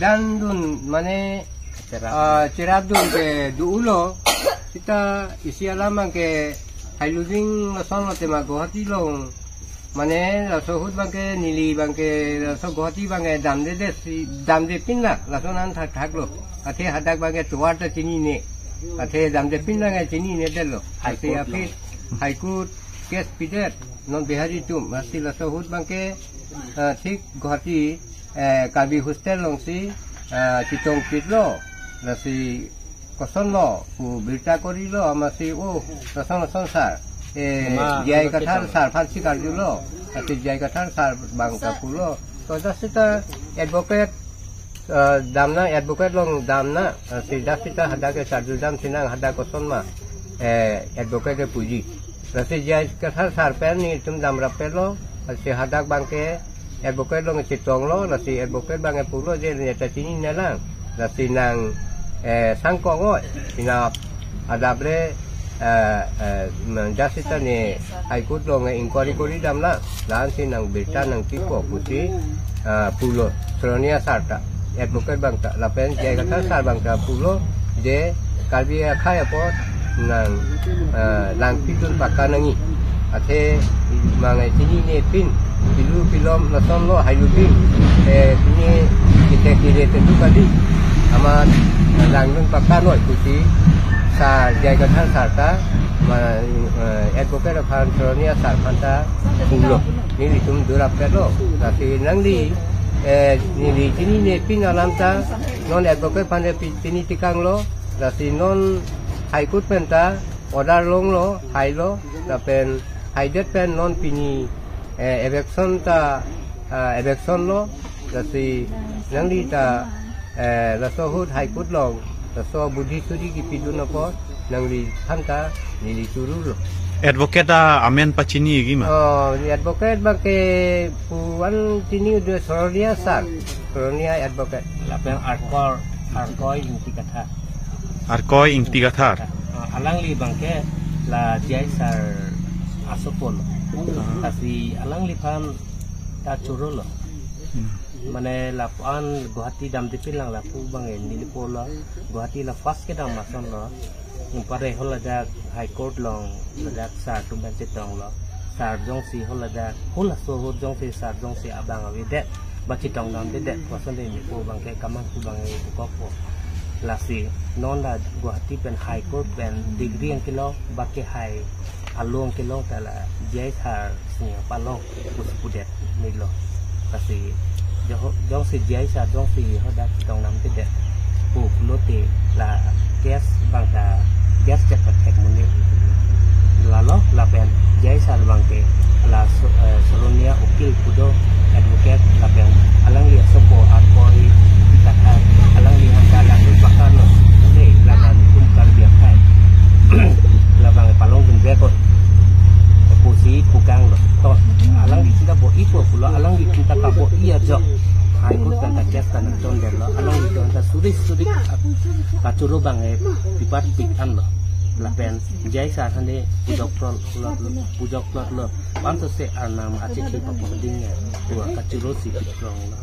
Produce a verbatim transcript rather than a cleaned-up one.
Dandun mane, cherap. Ah, cherapdun ke do-ulo. Seta isi alam abangke Hailubing lason lo tema Guwahati along. Mane laso ahut abangke neli abangke laso Guwahati abangke damdedet si damde pinlang lason an thakthak lo. Athe hadak abangke tovar ta chinine. Athe damde pinlang chinine detlo. High Athe Court aphi lo. High Court case pidet non Bihari atum. Lasi laso ahut abangke, ah, thik Guwahati, eh, Karbi hostel alongsi, ah, chetongpitlo. Lasi kosonlo pu birta korilo amatsi, oh, lason lason sir. Eh, Ma, J I ano Kathar chetong. Sir aphansi karjulo. Lasi J I Kathar sir abang ta pulo. To dak seta advocate, eh, damnang, advocate along damnang. Lasi dak seta hadak ke charju dam sinang hadak koson ma, eh, advocate ke puji. Lasi J I Kathar sir pen nelitum damrap pelo, lasi hadak abangke advocate along chetonglo, lasi advocate abangke pulo je neta chinine lang, lasi nang, eh, sangkong oi, ina adap le, eh, eh, dak seta ne High Court along inquiry kori damlang, la-ansi nang birta nangpipo pusi, eh, pulo, Soronia sir ta. Advocate abang ta, lapen J I Kathar sir abang ta pulo, je Karbi akhei apot nang, eh, langpidun paka nangji. Athe mangai chinine pin, pilu pilom lason lo Hailubing, eh, pini kita kile tentu kali. Amat langdun paka noi pusi sir J I Kathar sir ta, ma, eh, advocate aphan Soronia sir aphan ta pulo. Nelitum dorap pelo. Lasi nangli, eh, neli chinine pin alam ta, non advocate aphan pi-, pini tikanglo, lasi non High Court pen ta order longlo, hailo, lapen haidet pen non pini, eh, eviction ta, ah, eviction lo, lasi nangli ta, eh, laso ahut High Court along, laso budi sudi kipidun apot, nangliphan ta neli chorolo. Advocate amen pachiniji ma? Oh, advocate abangke pu-an chini udah Soronia sir, Soronia advocate. Lapen Arkoi, Arkoi Ingti Kathar. Arkoi Ingti Kathar. Ah, alangli abangke la J I sir asopo lo. Lasi alangliphan ta chorolo. Hmm. Mane lapu-an Guwahati damde pinlang lapu abang neli pulo. Guwahati la first kedam ason lo. Anpar hala dak High Court along ladak sir atum pen chetonglo. Sir jongsi hala dak, halaso ahut jongsi sir jongsi abang avedet, ba chetong damdedet, lason de neli pu abangke kamang pu abang neli kokpo. Lasi non la Guwahati pen High Court pen degree nangkelo, ba ke hai along kelong ta la J I sir si palong pusi pudet neli lo. Lasi jo-, jongsi J I sir jongsi hadak chetong damdedet pu pulote la case abang ta case chek pathek muni. Lalo lapen J I sir abangke la So-, eh, Soronia ukil pu do advocate lapen alangli asopo Arkoi Ingti Kathar, alangli aphan ta langdun paka noi. Dei, la nangtum Karbi akhei. Labang palongdun bek oi pusi pukanglo. To, alangli seta bo-ipo pulo, alangli seta kabo-i ajok High Court pen ta case ta nangchondetlo, alangli aphan ta suri suri kachoro abang, eh, pipat pik anlo. Lapen J I sir aphan de pujok plot lo, pujok plot lo. Panto se arnam achithi papo ding ya. Ua kachoro si pikronglo.